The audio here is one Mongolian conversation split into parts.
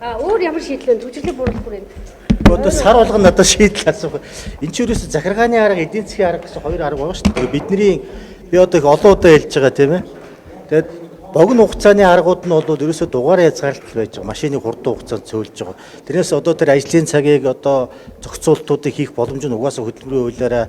А өөр ямар шийдэл вэ? Төгжрлийг бууруулах хүрээнд. Одоо сар болгоно надад шийдэл асуух. Энд чинь ерөөсө захиргааны арга, эдийн засгийн арга гэсэн хоёр арга байгаа шүү дээ. Бидний би одоо их олон удаа хэлж байгаа, тийм ээ. Тэгээд богино хугацааны аргууд нь бол ерөөсө дугаар хязгаарлалт байж байгаа. Машины хурдан хугацаанд цөөлж байгаа. Тэрнээс одоо тэр ажлын цагийг, одоо зохицуултуудыг хийх боломж нь угаасаа хөдөлмөрийн хуулиараа,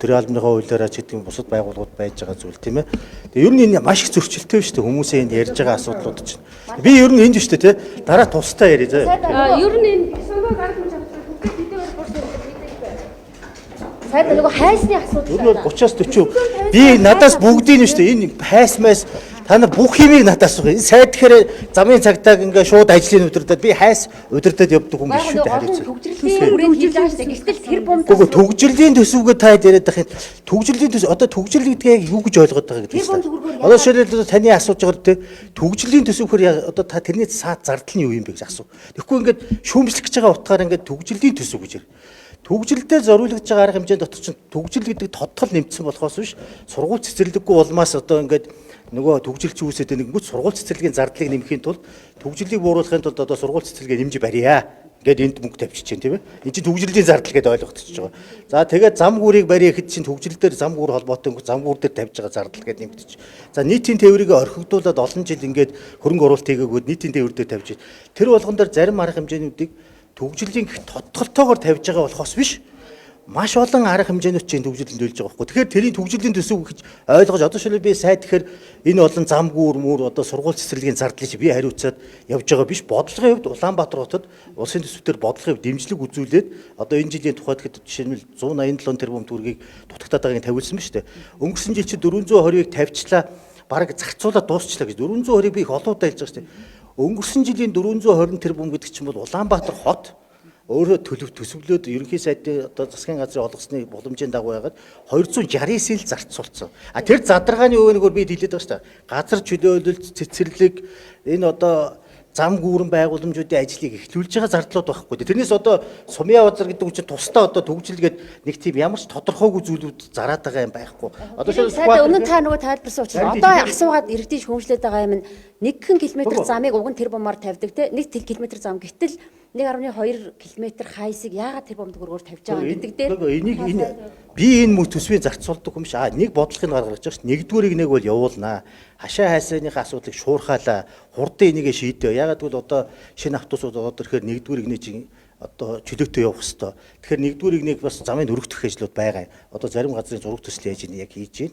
төрийн албаныхаа хуулиараа ч гэдэг юм, бусад байгууллагууд байж байгаа зүйл, тийм ээ. Тэгээ ер нь энэ маш их зөрчилтэй шүү дээ, хүмүүсийн энд ярьж байгаа асуудлууд чинь. Би ер нь энд шүү дээ, тий. Дараа тустай яриа заа. А ер нь энэ Сонгоо арга хэмжээ авсан бүгд хэдийгээр бурсан гэдэг мэдээж байна. Сайд, нөгөө хайсны асуудал. Ер нь бол 30-аас 40. Би надаас бүгдийг нь шүү дээ. Энэ хайс майс та нар бүх юмыг надаас асуух. Энэ сайд гэхээр замын цагтааг ингээ шууд ажлын удирдаад, би хайс удирдаад явдаг хүн биш шүү дээ, хариуцсан. Төгжрлийн хүрээнд хийж байгаа шүү дээ. Гэтэл тэр бум Үгүй, төгжрлийн төсөвгөө та хэд яриад байх юм. Төгжрлийн төсөв, одоо төгжрөл гэдгийг яг юу гэж ойлгоод байгаа гэдэг Тэр бум юм. төгрөгөөр Одоо жишээлбэл таны асууж байгаа, те, төгжрлийн төсөв гэхээр одоо та тэрний цаад зардал нь юу юм бэ гэж асуу. Тэгэхгүй ингээд шүүмжлэх гэж байгаа утгаар ингээд төгжрлийн төсөв гэж ярь. Төгжрөлдөө зориулагдж байгаа арга хэмжээнд дотор чинь төгжрөл гэдэг тодтол нэмсэн болохоос биш, сургууль цэцэрлэггүй улмаас одоо ингээд нөгөө төгжрөлч үүсээд нэгнгүүт сургууль цэцэрлэгийн зардлыг нэмэхийн тулд, төгжрлийг бууруулахын тулд одоо сургууль цэцэрлэгээ нэмж барья. Ингээд энд мөнгө тавьчих чинь, тийм ээ. Энд чинь төгжрлийн зардал гэдээ ойлгогдчихож байгаа. За, тэгээд зам гүүрийг барья гэхэд чинь төгжрөл дээр зам гүүр холбоотой, зам гүүр дээр тавьж байгаа зардал гэдээ нэмэгдчих. За, нийтийн тээврийг орхигдуулаад олон жил ингээд хөрөнгө оруулалт хийгээгүүд нийтийн тээвэр дээр тавьж. Тэр болгон дээр зарим арга хэмжээнүүдийг төгжрлийн гэх тодтолтойгоор тавьж байгаа болохоос биш, маш олон арга хэмжээнүүд чинь төгжрөлөнд төлж байгаа байхгүй. Тэгэхээр тэрийн төгжрлийн төсөв гэж ойлгож, одоо шилбэл би сайд гэхээр энэ олон зам гүүр мүр, одоо сургууль цэцэрлэгийн зардлыг чи би хариуцаад явж байгаа биш. Бодлогын хувьд Улаанбаатар хотод улсын төсвдөр бодлогын хувьд дэмжлэг үзүүлээд одоо энэ жилийн тухайд гэхэд жишээлбэл 187 тэрбум төгрөгийг дутагтаад байгааг тавиулсан ба шүү дээ. Өнгөрсөн жил чи 420-ыг тавьчлаа, бараг зарцуулаад дуусчлаа гэж. 420-ыг би их олон удаа хэлж байгаа шүү дээ. Өнгөрсөн жилийн 420 тэрбум гэдэг чинь бол Улаанбаатар хот өөрөө төлөв төсөвлөөд ерөнхий сайдын одоо засгийн газрын олгосны боломжийн дагуу яагаад 269 л зарцуулсан. А тэр задаргааны өвөө нөгөө би хэлээд байгаа шүү дээ. Газар чөлөөлөлт, цэцэрлэг, энэ одоо зам гүүрэн байгууламжуудын ажлыг эхлүүлж байгаа зардлууд байхгүй. Тэрнээс одоо Сумья базар гэдэг чинь тусдаа одоо төгжлгээд нэг тийм ямар ч тодорхойгүй зүйлүүд зараад байгаа юм байхгүй. Одоо Сайд, өмнө та нөгөө тайлбарсан учраас одоо асуугаад иргэдийн шүүмжлээд байгаа юм нь 1 км замыг уг нь тэр бумаар тавьдаг, те, 1 км зам, гэтэл 1.2 км хайсыг яагаад тэр бум төгрөгөөр тавьж байгаа гэдэг дээр. Нөгөө энийг энэ би энэ мө төсвийн зарцуулдаг юм биш. А нэг бодлогыг гаргаж байгаа ш. Нэгдүгээрийг нэг бол явуулнаа. Хашаа хайсаныхаа асуудлыг шуурхаалаа. Хурдан энийгээ шийдээ. Ягаад гэвэл одоо шинэ автобусууд ороод ирэхээр нэгдүгээрийг нэг чинь одоо чөлөөтэй явах хэвээр. Тэгэхээр нэгдүгээрийг нэг бас замын өргөдөх ажлууд байгаа юм. Одоо зарим газрын зураг төсөл яаж ийн яг хийж байна.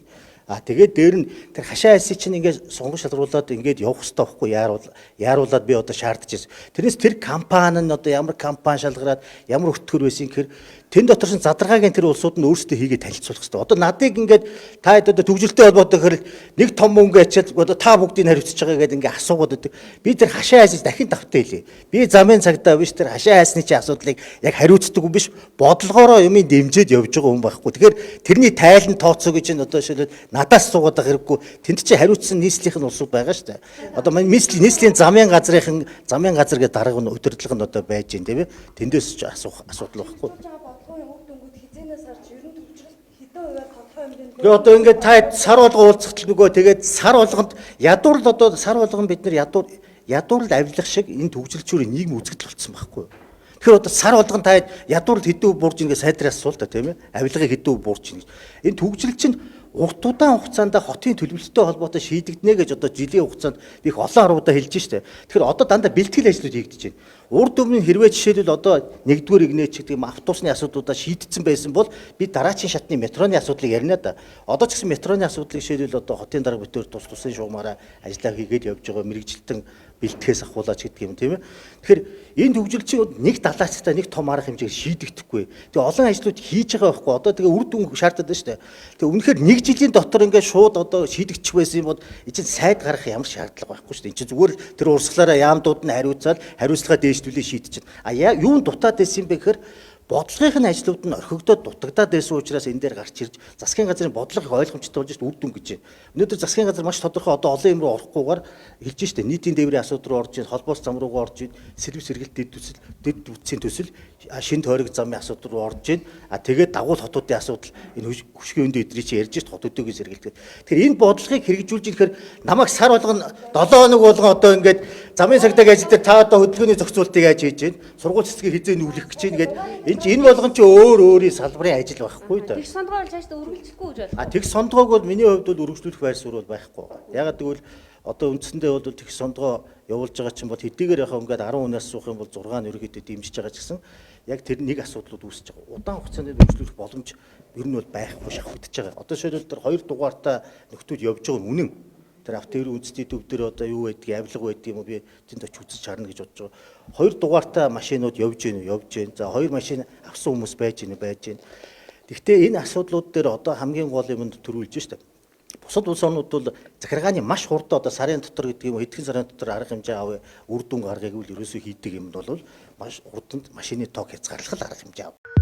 А тэгээд дээр нь тэр хашаа хайсыг чинь ингээд сонгон шалруулад ингээд явах хэвээр байхгүй, яаруулад би одоо шаардж байсан. Тэрнээс тэр компани нь одоо ямар компани шалгараад ямар өртгөр байсан гэхээр тэн дотор чинь задаргаагийн тэр улсууд нь өөрсдөө хийгээ танилцуулах хэвээр. Одоо надыг ингээд та хэд одоо төгжрөлтэй холбоотой гэхээр нэг том мөнгө ачаад одоо та бүгдийг хариуцж байгаа гэдэг ингээд асуугаад байдаг. Би тэр хашаа хайсыг дахин давтаа хэлье. Би замын цагтаа биш, тэр хашаа хайсны чи асуудлыг яг хариуцдаг хүн биш. Бодлогоороо юмыг дэмжиж явж байгаа хүн байхгүй. Тэгэхээр тэрний тайлан тооцоо гэж энэ одоо жишээлбэл надаас суугаад байгаа хэрэггүй. Тэнд чи хариуцсан нийслэлийн улсууд байгаа шүү дээ. Одоо манай нийслэлийн замын газрын замын газар гэдэг дарга нь удирдлага нь одоо байж гин, тийм ээ. Тэндээс ч асуух асуудал байхгүй. Бодлогын үр дүнгууд хизээнээс харж ер нь төвчрөл хэдэн хувиар тодорхой хэмжээнд Тэгээ одоо ингээд та сар болго уулзахад нөгөө тэгээд сар болгонд ядуур л одоо сар болгон бид нар ядуур л авилах шиг энэ төгжрөлчүүрийн нийгэм үзэгдэл болцсон байхгүй юу? Тэгэхээр одоо сар болгон та ядуур л хэдэн бурж ингээд сайдраас асуул та, тийм ээ. Авилгыг хэдэн бурж ийн гэж. Энэ төгжрөл чинь урт удаан хугацаанд хотын төлөвлөлттэй холбоотой шийдэгдэнэ гэж одоо жилийн хугацаанд би их олон аргуудаа хэлж штэ. Тэгэхээр одоо дандаа бэлтгэл ажлууд хийгдэж байна. Урд өмнө нь хэрвээ жишээлбэл одоо нэгдүгээр игнэ ч гэдэг юм, автобусны асуудлуудаа шийдсэн байсан бол би дараачийн шатны метроны асуудлыг ярина да. Одоо ч гэсэн метроны асуудлыг жишээлбэл одоо хотын дарга битээр тус тусын шугамаараа ажиллаа хийгээд явж байгаа, мэрэгжилтэн бэлтгэхээс ахуулаач гэдэг юм, тийм ээ. Тэгэхээр энэ төгжил чинь нэг далаацтай нэг том арга хэмжээгээр шийдэгдэхгүй. Тэгээ олон ажлууд хийж байгаа байхгүй. Одоо тэгээ үр дүн шаарддаг шүү дээ. Тэгээ үнэхээр нэг жилийн дотор ингээд шууд одоо шийдэгдчих байсан юм бол энэ чинь сайд гарах ямар шаардлага байхгүй шүү дээ. Энэ чинь зүгээр л тэр урсгалаараа яамдууд нь хариуцаад хариуцлагаа дээшлүүлээ шийдчихэв. А юун дутаад байсан юм бэ гэхээр Бодлогын нь ажлууд нь орхигдоод дутагдаад байсан учраас энэ дээр гарч ирж засгийн газрын бодлого их ойлгомжтой болж үр дүн гэж. Өнөөдөр засгийн газар маш тодорхой одоо олон юм руу орохгүйгээр хэлж штэ нийтийн дээврийн асуудал руу орж ийн, холбоос зам руугаа орж ийн, сэрвис сэргэлт дэд төсөл, дэд бүтцийн төсөл, шин тойрог замын асуудал руу орж ийн. А тэгээд дагуул хотуудын асуудал энэ хөшгийн өндөө эдрий чи ярьж штэ хот өдөөгийн сэргэлт. Тэгэхээр энэ бодлогыг хэрэгжүүлж ирэхээр намайг сар болгоно 7 хоног болгон одоо ингээд замын цагдаагийн ажил дээр та одоо хөдөлгөөний зохицуултыг яаж хийж гин, сургууль цэцгийг хизээ нүглэх гэж гин гээд энэ чи энэ болгон чи өөр өөрийн салбарын ажил байхгүй да. Тэгш сондгоо бол цаашдаа үргэлжлэхгүй гэж байна. А тэгш сондгоог бол миний хувьд бол үргэлжлүүлэх байр суурь бол байхгүй. Ягаад гэвэл одоо үндсэндээ бол тэгш сондгоо явуулж байгаа чинь бол хэдийгээр яхаа ингээд 10 хүнээс суух юм бол 6 нь ерөөхдөө дэмжиж байгаа ч гэсэн яг тэр нэг асуудлууд үүсэж байгаа. Удаан хугацаанд үргэлжлүүлэх боломж ер нь бол байхгүй шавхагдж байгаа. Одоо жишээлбэл тэр 2 дугаартай нөхдүүд явж байгаа нь үнэн. Тэр автоэр үндэсний төв дээр одоо юу байдгийг, авилга байдгийг юм уу би тэнд очиж үзэж харна гэж бодож байгаа. 2 дугаартай машинууд явж гин үү? Явж гин. За 2 машин авсан хүмүүс байж гин үү? Байж гин. Гэхдээ энэ асуудлууд дээр одоо хамгийн гол юм нь төрүүлж штэ. Бусад улс орнууд бол захиргааны маш хурдан одоо сарын дотор гэдэг юм уу хэдхэн сарын дотор арга хэмжээ авъя, үр дүн гаргахыг үл ерөөсөө хийдэг юм бол маш хурдан машины тоог хязгаарлах арга хэмжээ ав.